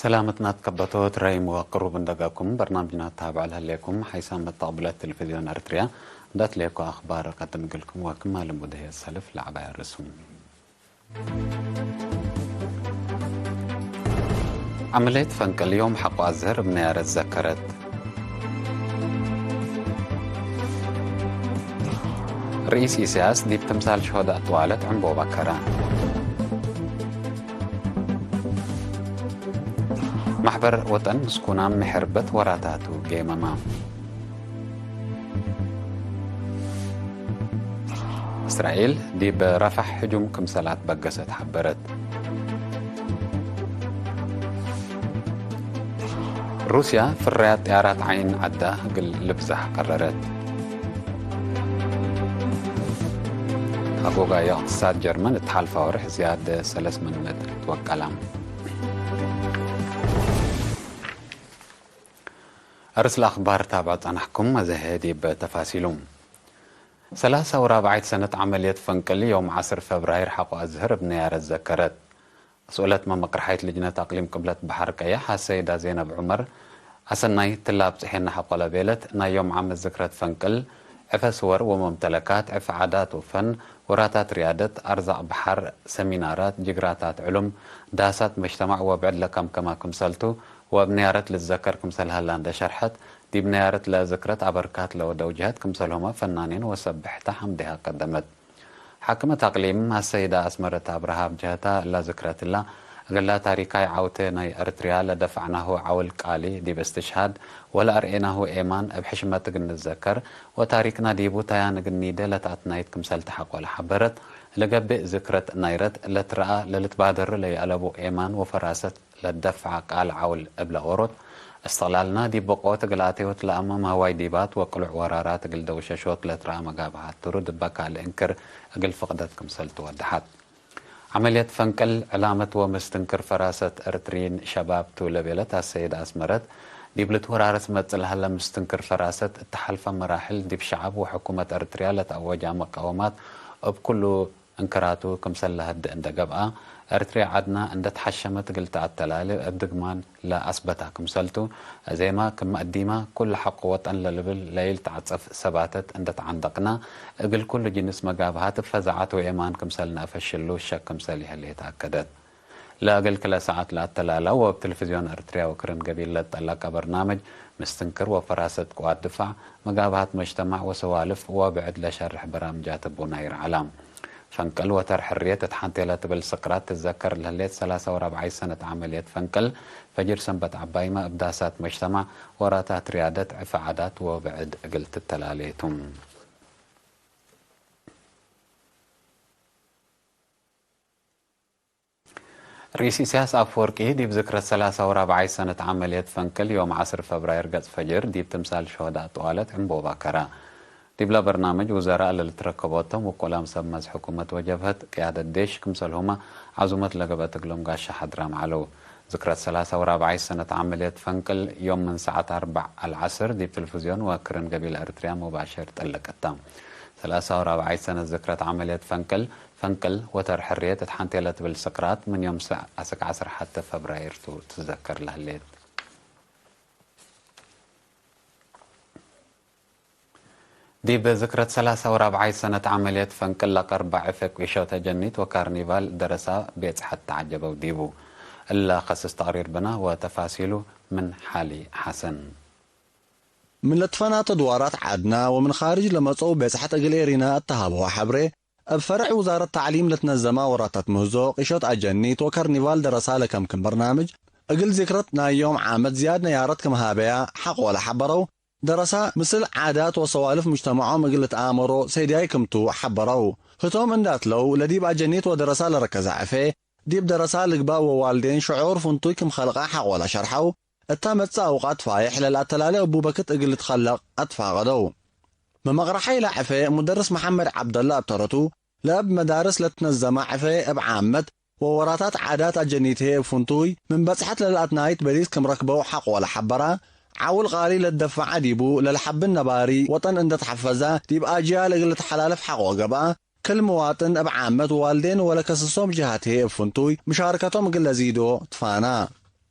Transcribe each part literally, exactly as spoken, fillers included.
ሰላመትናት ከበቶት ራይም ወቅሩብ እንደጋኩም በርናምጅና ታብዕ ለህሌኩም ሓይሳም መተቅብለት ቴሌቪዝዮን ኤርትርያ እንዳትሌኮ አኽባር ቀድም እግልኩም ወክማል ሙደህየ ሰልፍ ለዐባይ አርእሱም። ዐመልየት ፈንቅል ዮም ሐቆ አዝህር እብ ነያረት ዘከረት። ርኢስ ኢሳያስ ዲብ ትምሳል ሸሆዳእ ጥዋለት ዕንቦባ ከረ። ማሕበር ወጠን ምስኩናም ምሕርበት ወራታቱ ጌመማ። እስራኤል ዲብ ረፋሕ ህጁም ክምሰል አትበገሰት ሐበረት። ሩስያ ፍርያት ጥያራት ዓይን ዐዳ እግል ልብዛሕ ቀረረት። አጎጋይ እቅትሳድ ጀርመን እት ሐልፋ ወርሕ ዝያድ ሰለስ ምን መትር ትወቀላ። አርስ ለአኽባር ታብዕ ጸናሕኩም፣ አዘ ህዬ ዲብ ተፋሲሉ። ሰላሳ ወራብዓይት ሰነት ዐመልየት ፈንቅል ዮም ዐስር ፈብራይር ሐቆ አዝህር እብ ነያረት ዘከረት። መስኡለት መመቅርሓይት ልጅነት አቅሊም ቅብለት በሐር ቀየሕ አሰይዳ ዜነብ ዑመር፣ አሰናይ ትላብ ጽሔና ሐቆ ለቤለት፣ ናይ ዮም ዓመት ዝክረት ፈንቅል፣ ዕፈ ስወር ወመምተለካት፣ ዕፈ ዓዳት ወፈን፣ ወራታት ርያደት፣ አርዛቅ በሐር፣ ሰሚናራት፣ ጅግራታት ዕሉም፣ ዳሳት መጅተማዕ ወብዕድ ለከምከማ ክምሰልቱ፣ ወእብ ነያረት ልትዘከር ክምሰል ሀላ እንደ ሸርሐት፣ ዲብ ነያረት ለዝክረት አበርካት ለወደው ጀህት ክምሰልሁመ ፈናኔን ወሰብሕተ ሐምዴሃ ቀደመት። ሓክመት አቅሊም አሰይዳ አስመረት አብርሃ እብ ጀህታ እላ ዝክረት እላ፣ እግላ ታሪካይ ዐውቴ ናይ ኤርትርያ ለደፈዕናሁ ዐውል ቃሊ ዲብ እስትሽሃድ ወለአርኤናሁ ኤማን እብ ሕሽመት እግል ንትዘከር ወታሪክና ዲቡ ታያን እግል ኒዴ ለተአትናይት ክምሰል ተሐቆ ለሐበረት፣ ለገብእ ዝክረት ናይረት ለትረአ ለልትባደሩ ለይአለቡ ኤማን ወፈራሰት ለትደፍዐ ቃል ዐውል እብለ ኦሮት፣ እስትቅላልና ዲብ በቆት እግል አቴ ወትለአመ ማህዋይ ዲባት ወቅሉዕ ወራራት እግል ደውሸሾት ለትረአ መጋብሃት ትሩድ እበ ካልእ እንክር እግል ፍቅደት ክምሰል ትወደሐት። ዐመልየት ፈንቅል ዕላመት ወምስትንክር ፈራሰት ኤርትርዪን ሸባብ ቱ ለቤለት አሰይድ አስመረት፣ ዲብ ልትወራረስ መጽእ ለሀለ ምስትንክር ፈራሰት እተ ሐልፈ መራሕል ዲብ ሸዐብ ወሕኩመት ኤርትርያ ለተአወጃ መቃወማት እብ ኩሉ እንክራቱ ክምሰል ለሀድእ እንደ ገብአ፣ ኤርትርየ ዐድና እንደ ተሐሸመት እግል ተአተላሌ እብ ድግማን ለአስበታ ክምሰልቱ፣ እዜማ ክም አዲማ ኩሉ ሐቆ ወጠን ለልብል ለኢልትዐጸፍ ሰባተት እንደ ተዐንደቅና፣ እግል ኩሉ ጅንስ መጋብሃት እብ ፈዛዐት ወኤማን ክምሰል ነአፈሽሉ ሸክ ክምሰል ይሀሌ ተአከደት። ለእግል ክለ ሰዓት ለአተላላ ወእብ ቴሌቪዝዮን ኤርትርያ ወክርን ገቢል ለትጠለቀ በርናምጅ፣ ምስትንክር ወፈራሰት ቅዋት ድፋዕ፣ መጋብሃት መጅተማዕ ወሰዋልፍ ወብዕድ ለሸርሕ በራምጃት እቡ ናይር ዐላ። ፈንቅል ወተር ሕርየት እት ሐንቴ ለትብል ስቅራት ትዘከር ለህሌት ሰላሳ ወራብዓይ ሰነት ዐመልየት ፈንቅል፣ ፈጅር ሰንበት ዐባይመ እብ ዳሳት መጅተማዕ፣ ወራታት ርያደት፣ ዕፈ ዓዳት ወብዕድ እግል ትተላሌ ቱ። ርኢስ ኢሳያስ አፈወርቂ ዲብ ዝክረት ሰላሳ ወራብዓይ ሰነት ዐመልየት ፈንቅል ዮም ዐስር ፈብራይር ገጽ ፈጅር ዲብ ትምሳል ሸሆዳእ ጠዋለት ዕንቦባ ከረ። ዲብለ በርናምጅ ውዘራእ ለልትረከቦቶም ውቁላም ሰብ መዝ ሕኩመት ወጀብሀት ቅያደት ዴሽ ክምሰልሁመ ዐዙመት ለገብአት እግሎም ጋሻ ሐድራም ዐለው። ዝክረት ሰላሳ ወራብዓይ ሰነት ዐመልየት ፈንቅል ዮም ምን ሰዓት አርበዕ አልዐስር ዲብ ቴሌቪዝዮን ወክርን ገቢል ኤርትርያ ሙባሸር ጠለቀታ። ሰላሳ ወራብዓይ ሰነት ዝክረት ዐመልየት ፈንቅል ፈንቅል ወተር ሕርየት እት ሐንቴ ለትብል ስቅራት ምን ዮም ሰዕ አስክ ዐስር ሐቴ ፈብራይር ቱ ትዘከር ለህሌት። ዲብ ዝክረት ሰላሳ ወራብዓይ ሰነት ዐመልየት ፈንቅል ለቀርበ ዕፌ ቂሾተ ጀኒት ወካርኒቫል ደረሳ ቤጽሐት ተዐጀበው ዲቡ። እለ ከስስ ተቅሪር ብና ወተፋሲሉ ምን ሓሊ ሐሰን። ምን ለትፈናተ ድዋራት ዐድና ወምን ካርጅ ለመጽአው ቤጽሐት እግል ኤሪና እተ ሀበው ሐብሬ፣ እብ ፈርዕ ውዛረት ተዕሊም ለትነዘማ ወራታት ምህዞ፣ ቂሾት አጀኒት ወከርኒቫል ደረሳ ለከምክም በርናምጅ፣ እግል ዚክረት ናይ ዮም ዓመት ዝያድ ነያረት ክም ሀበያ ሐቆ ለሐበረው፣ ደረሳ ምስል ዓዳት ወሰዋልፍ ሙጅተመዖም እግል ልትአመሮ ሴድያይ ክምቱ ሐበረው። ህቶም እንዳትለው፣ ለዲብ አጀኒት ወደረሳ ለረከዘ ዕፌ፣ ዲብ ደረሳ ልግባእ ወዋልዴን ሽዑር ፍንቱይ ክም ከልቀ ሐቆ ለሸርሐው፣ እተ መጽእ አውቃት ፋይሕ ለልአተላሌ እቡ በክት እግል ልትከለቅ አትፋቀደው። መመቅረሐይ ለዕፌ ሙደርስ መሐመድ ዐብደለ እብ ተረቱ፣ ለእብ መዳርስ ለትነዘመ ዕፌ እብ ዓመት ወወራታት ዓዳት አጀኒት ህዬ እብ ፍንቱይ ምን በጽሐት ለልአትናይት በሊስ ክም ረክበው ሐቆ ለሐበራ፣ ዐውል ቃሊ ለትደፈዐ ዲቡ ለልሐብን ነባሪ ወጠን እንደ ተሐፈዘ ዲብ አጅያል እግል ልትሐላልፍ ሐቆ ገብአ፣ ክል ምዋጥን እብ ዓመት ዋልዴን ወለከስሶም ጀሃት ህዬ እብ ፍንቱይ ምሻርከቶም እግል ለዚዶ ትፋና።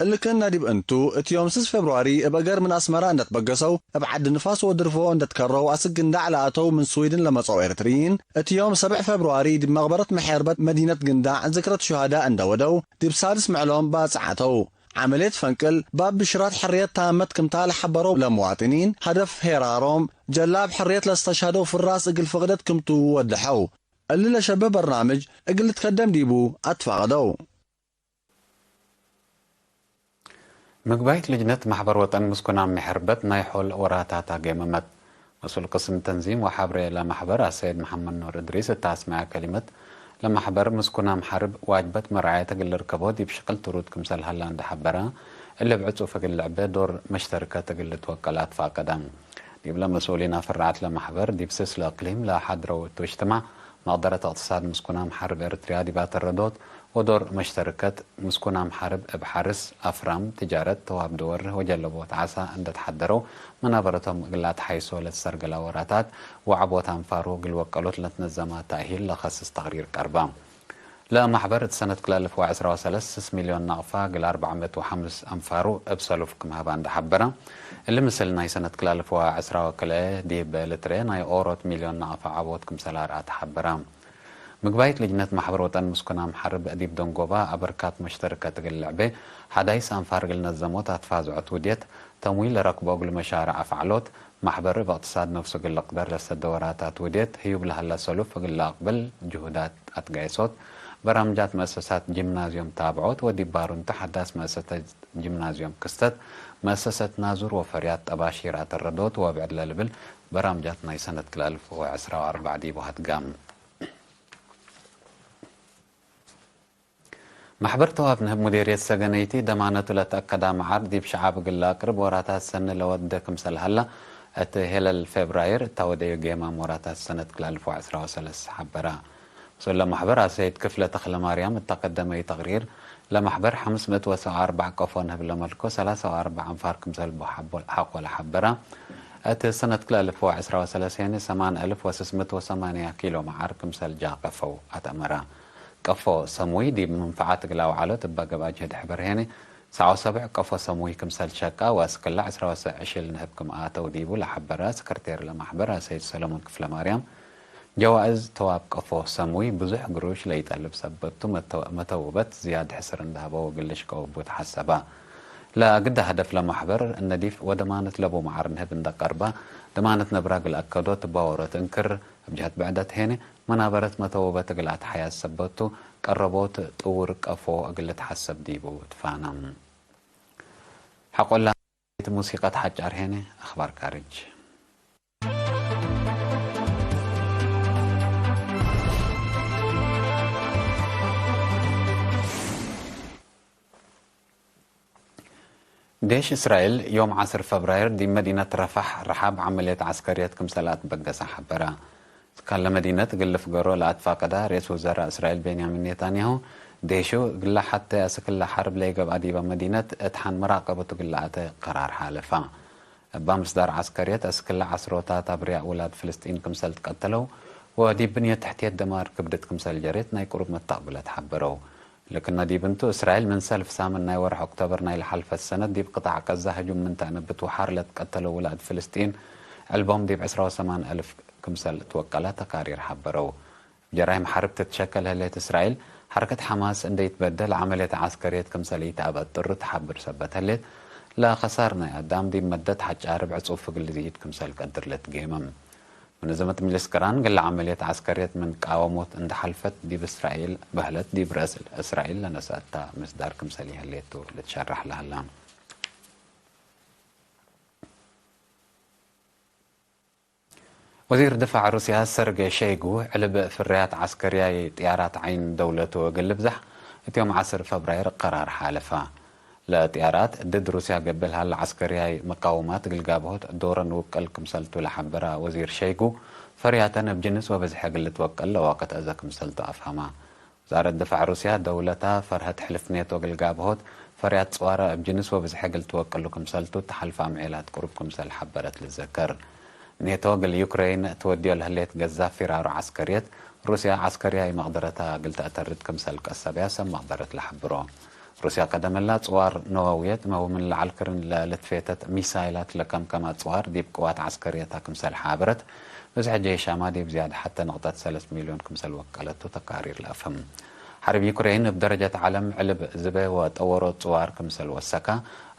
እሊ ክእነ ዲብ እንቱ፣ እት ዮም ስስ ፌብርዋሪ እብ እገር ምን አስመረ እንደ ትበገሰው፣ እብ ዐዲ ንፋስ ወድርፎ እንደ ትከረው አስክ ግንዳዕ ለአተው ምን ስዊድን ለመጽአው ኤረትርይን፣ እት ዮም ሰብዕ ፌብርዋሪ ዲብ መቅበረት መሐርበት መዲነት ግንዳዕ ዝክረት ሹሃዳእ እንደ ወደው፣ ዲብ ሳድስ ምዕሎም ባጽዕ አተው። ዐመልየት ፈንቅል፣ ባብ ብሽራት ሕርየት ታመት ክምታ ለሐበረው ለመዋጥኒን፣ ሀደፍ ሄራሮም፣ ጀላብ ሕርየት ለስተሽሀደው ፍራስ እግል ፍቅደት ክምቱ ወደሐው። እሊ ለሸብህ በርናምጅ እግል ልትከደም ዲቡ አትፋቀደው። ምግባይት ልጅነት ማሕበር ወጠን ምስኩናም መሐርበት ናይ ሖል ወራታታ ገመመት። መስኡል ቅስም ተንዚም ወሐብሬ ለማሕበር አሰይድ መሐመድ ኑር እድሪስ እተ አስመዐ ከሊመት፣ ለማሕበር ምስኩናም ሐርብ ዋጅበት መርዓየት እግል ልርከቦ ዲብ ሽቅል ትሩድ ክምሰል ሀላ እንደ ሐበረ፣ እሊ እብ ዕጹፍ እግል ልዕቤ ዶር መሽተርከት እግል ልትወቀል አትፋቀደ። ዲብለ መስኡሊን አፍራዐት ለማሕበር ዲብ ስስ ለእቅሊም ለሐድረው እቱ እጅትማዕ፣ መቅደረት እቅትሳድ ምስኩናም ሐርብ ኤረትርያ ዲብ አተረዶት፣ ወዶር መሽተርከት ምስኩናም ሐርብ እብ ሐርስ፣ አፍራም፣ ትጃረት፣ ተዋብ ድወር ወጀለቦት ዐሳ እንደ ተሐደረው፣ መናበረቶም እግል ለአትሓይሶ ለትሰርገላ ወራታት ወዐቦት አንፋሩ እግል ወቀሎት ለትነዘማ ተእሂል ለከስስ ተቅሪር ቀርበ። ለማሕበር እት ሰነት ክልኤ አልፍ ወዐስራ ወሰለስ ስስ ሚልዮን ናቅፋ እግል አርበዕ ምእት ወሐምስ አንፋሩ እብ ሰሉፍ ክም ሀባ እንደ ሐበረ፣ እሊ ምስል ናይ ሰነት ክልኤ አልፍ ወዐስራ ወክልኤ ዲብ ልትሬ ናይ ኦሮት ሚልዮን ናቅፋ ዐቦት ክምሰል አርአ ተሐበረ። ምግባይት ልጅነት ማሕበር ወጠን ምስኩናም ሐርብ ዲብ ደንጎባ አበርካት መሽተርከት እግል ልዕቤ፣ ሐዳይስ አንፋር እግል ነዘሞት አትፋዝዖት ውድየት፣ ተምዊል ለረክቦ እግል መሻርዕ አፍዐሎት፣ ማሕበር እብ እቅትሳድ ነፍሱ እግል ልቅደር ለሰደ ወራታት ውድየት ህዩብ ለሀለ ሰሉፍ እግል ለአቅብል ጅሁዳት አትጋይሶት፣ በራምጃት መአሰሳት ጅምናዝዮም ታብዖት ወዲብ ባሩንተ ሐዳስ መአሰሰት ጅምናዝዮም ክስተት፣ መአሰሰት ናዙር ወፈርያት ጠባሺር አተረዶት ወብዕድ ለልብል በራምጃት ናይ ሰነት ክልኤ አልፍ ወዐስራ ወአርበዕ ዲቡ ሀትጋም። መሕበር ተዋብ ንህብ ሙዴርየት ሰገነይቲ ደማነቱ ለተአከዳ መዓር ዲብ ሸዓብ እግል ለአቅርብ ወራታት ሰኒ ለወደ ክምሰል ሀላ፣ እት ሄለል ፌብራይር እት አወደዩ ጌማም ወራታት ሰነት ክልኤ አልፍ ወዐስራ ወሰለስ ሐበረ። መስኡል ለመሕበር አሰይድ ክፍለ ተክለማርያም እተ ቀደመዩ ተቅሪር፣ ለመሕበር ሐምስ ምእት ወሰብዓ ወአርበዕ ቀፎ ንህብ ለመልኮ ሰላሳ ወአርበዕ አንፋር ክምሰል ቡ ሐቆ ለሐበረ። እት ሰነት ክልኤ አልፍ ወዐስራ ወሰለስ ሄኒ ሰማን አልፍ ወስስ ምእት ወሰማንያ ኪሎ መዓር ክምሰል ጃቀፈው አትአመረ። ቀፎ ሰሙይ ዲብ መንፈዓት እግል አውዐሎት እበ ገብአ ጅህድ ሕበር ሄኒ፣ ሰብዓ ወሰብዕ ቀፎ ሰሙይ ክምሰል ሸቃ ወአስክለ ዐስራ ወሰዕ እሽል ንህብ ክም አተው ዲቡ ለሐበረ ሰክርቴር ለመሕበር አሰይድ ሰለሞን ክፍለማርያም፣ ጀዋእዝ ተዋብ ቀፎ ሰሙይ ብዙሕ ግሩሽ ለኢጠልብ ሰበብቱ፣ መተ-፣ መተውበት ዝያድ ሕስር እንደ ሀበው እግል ልሽቀው እቡ ተሐሰበ። ለአግደ ሀደፍ ለመሕበር እነ ዲፍ ወደማነት ለቡ መዓር ንህብ እንደ ቀርበ፣ ደማነት ነብረ እግል አከዶት እበ ዎሮት እንክር፣ እብ ጀህት ብዕደት ሄነ፣ መናበረት መተውበት እግል አትሐያዝ ሰበቱ፣ ቀረቦት ጥውር ቀፎ እግል ልትሐሰብ ዲቡ ትፋነ። ሐቆላ ሙሲቀት ሐጫር ሄነ፣ አኽባር ካርጅ። ዴሽ እስራኤል ዮም ዐስር ፈብራይር ዲብ መዲነት ረፋሕ ረሓብ ዐመልየት ዐስከርየት ክምሰል አትበገሰ ሐበረ። ስካለ መዲነት እግል ልፍገሮ ለአትፋቀደ ርኤስ ውዘራእ እስራኤል ቤንያሚን ኔታንያሁ፣ ዴሹ እግለ ሐቴ አስክለ ሐርብ ለኢገብአ ዲበ መዲነት እት ሐን መራቀበቱ እግል ለአተ ቀራር ሓለፋ። እባ ምስዳር ዐስከርየት አስክለ ዐስሮታት አብርያእ ውላድ ፍልስጢን ክምሰል ትቀተለው ወዲብ ብንየት ተሕትየት ደማር ክብድት ክምሰል ጀሬት ናይ ቅሩብ መተቅብለት ሐበረው። ለክነ ዲብ እንቱ፣ እስራኤል ምን ሰልፍ ሳምን ናይ ወርሕ ኦክቶበር ናይ ለሐልፈት ሰነት ዲብ ቅጣዕ ቀዛ ህጁም ምን ተአነብት ወሐር ለትቀተለው ውላድ ፍልስጢን ዕልቦም ዲብ ዕስራ ወሰማን አልፍ ክምሰል ትወቀለ ተቃሪር ሐበረው። ጀራይም ሐርብ ትትሸከል ህሌት እስራኤል፣ ሐረከት ሐማስ እንዴ ኢትበደል ዐመልየት ዐስከርየት ክምሰል ኢተአበጥሩ ተሐብር ሰበት ህሌት፣ ለከሳር ናይ አዳም ዲብ መደት ሐጫርብ ዕጹፍ እግል ልዝይድ ክምሰል ቀድር ልትጌመም። መነዘመት ሚሊስ ቅራን፣ እግለ ዐመልየት ዐስከርየት ምን ቃወሞት እንደ ሐልፈት ዲብ እስራኤል በህለት፣ ዲብ ረአስ እስራኤል ለነሰአታ ምስዳር ክምሰል ይህሌቱ ልትሸረሕ ለሀላ። ወዚር ድፋዕ ሩስያ ሰርጌ ሸይጉ፣ ዕልብ ፍርያት ዐስከርያይ ጥያራት ዓይን ደውለቱ እግል ልብዛሕ እት ዮም ዐስር ፈብራይር ቀራር ሓለፋ። ለጥያራት ድድ ሩስያ ገብእ ለሀለ ዐስከርያይ መቃውማት እግል ጋብሆት ዶረን ውቅል ክምሰልቱ ለሐበረ ወዚር ሸይጉ፣ ፈርያተን እብ ጅንስ ወብዝሒ እግል ልትወቀል ለዋቅት አዘ ክምሰልቱ አፍሀመ። ውዛረት ድፋዕ ሩስያ፣ ደውለታ ፈርሀት ሕልፍ ኔቶ እግል ጋብሆት ፈርያት ጽዋረ እብ ጅንስ ወብዝሒ እግል ትወቅሉ ክምሰልቱ ተሐልፈ አምዔላት ቅሩብ ክምሰል ሐበረት ልዘከር። ኔቶ እግል ዩክሬን ትወድዮ ለህሌት ገዛፍ ፊራሮ ዐስከርየት፣ ሩስያ ዐስከርያይ መቅደረታ እግል ተአተርድ ክምሰል ቀሰብያ ሰብ መቅደረት ለሐብሮ። ሩስያ ቀደመላ ጽዋር ነወውየት መው ምን ለዐል ክርን ለልትፌተት ሚሳይላት ለከምከም አጽዋር ዲብ ቅዋት ዐስከርየታ ክምሰል ሓበረት፣ ብዝሐ ጄሻማ ዲብ ዝያድ ሐተ ንቅጠት ሰለስ ሚልዮን ክምሰል ወቀለቱ ተቃሪር ለአፍህም። ሐርብ ዩክሬን እብ ደረጀት ዐለም ዕልብ ዝበ ወጠወሮ ጽዋር ክምሰል ወሰካ፣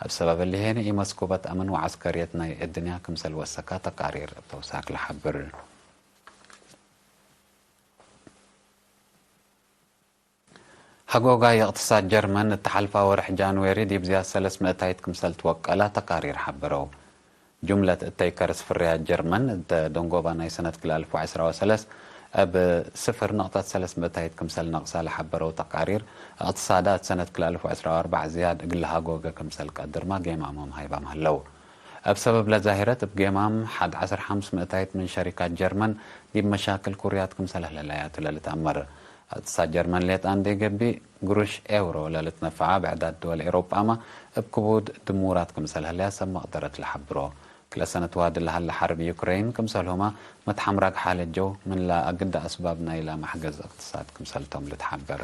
እብ ሰበብ እሊ ሄነ ኢመስኩበት አምን ወዐስከርየት ናይ እድንያ ክምሰል ወሰካ ተቃሪር እብ ተውሳክ ለሐብር። ሀጎጋይ እቅትሳድ ጀርመን እተ ሐልፋ ወርሕ ጃንዌሪ ዲብ ዝያድ ሰለስ ምእታይት ክምሰል ትወቀላ ተቃሪር ሐበረው። ጅምለት እተይ ከርስ ፍርያት ጀርመን እተ ደንጎባ ናይ ሰነት ክልኤ አልፍ ወዐስራ ወሰለስ እብ ስፍር ነቅጠት ሰለስ ምእታይት ክምሰል ነቅሳ ለሐበረው ተቃሪር፣ እቅትሳዳ እት ሰነት ክልኤ አልፍ ወዐስራ ወአርበዕ ዝያድ እግል ለሀጎገ ክምሰል ቀድርማ ጌማሞም ሃይባም ሀለው። እብ ሰበብ ለዛሂረት እብ ጌማም ሐድ ዐስር ሐምስ ምእታይት ምን ሸሪካት ጀርመን ዲብ መሻክል ኩርያት ክምሰል ህለላያቱ ለልትአመር። እቅትሳድ ጀርመን ሌጣ እንዴ ገብእ፣ ግሩሽ ኤውሮ ለልትነፈዓ ብዕዳት ድወል ኤውሮጳመ እብ ክቡድ ድሙራት ክምሰል ህለያ ሰብ መቅደረት ለሐብሮ። ክለ ሰነት ዋዲ ለሀለ ሐርብ ዩክሬን ክምሰልሁመ መትሐምራግ ሓለት ጀው ምን ለአግደ አስባብ ናይላ መሕገዝ እቅትሳድ ክምሰልቶም ልትሐበር።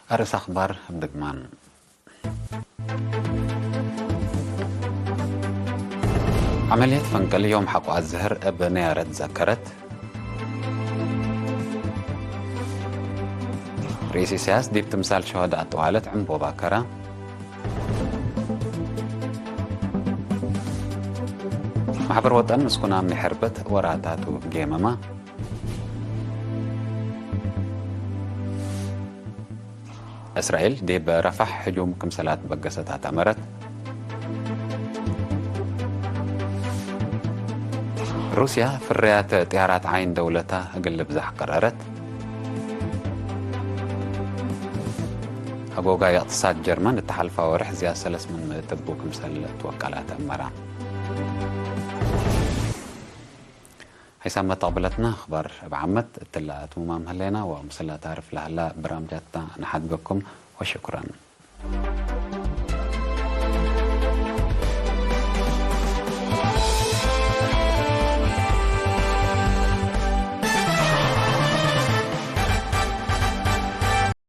አርእስ አክባር እብ ድግማን። ዐመልየት ፈንቅል ዮም ሐቆ አዝህር እብ ነያረት ዘከረት። ርኢስ ኢሳያስ ዲብ ትምሳል ሸሆዳ አጠዋለት ዕንቦባ ከረ። ማሕበር ወጠን ምስኩናም ለሐርበት ወራታቱ ጌመመ። እስራኤል ዲብ ረፋሕ ህጁም ክምሰል አትበገሰት አትአመረት። ሩስያ ፍርያት ጥያራት ዓይን ደውለታ እግል ልብዛሕ ቀረረት። ሀጎጋይ እቅትሳድ ጀርመን እተ ሐልፋ ወርሕ ዝያድ ሰለስ ምን ምእት እቡ ክምሰል ትወቀላ ተአመረ። ሐይሳም መተቅብለትና አክባር እብ ዓመት እትለ አትሙማም ህሌና ወምስል ለታርፍ ለሀላ ብራምጃትነ ነሐድገኩም ወሽኩረን።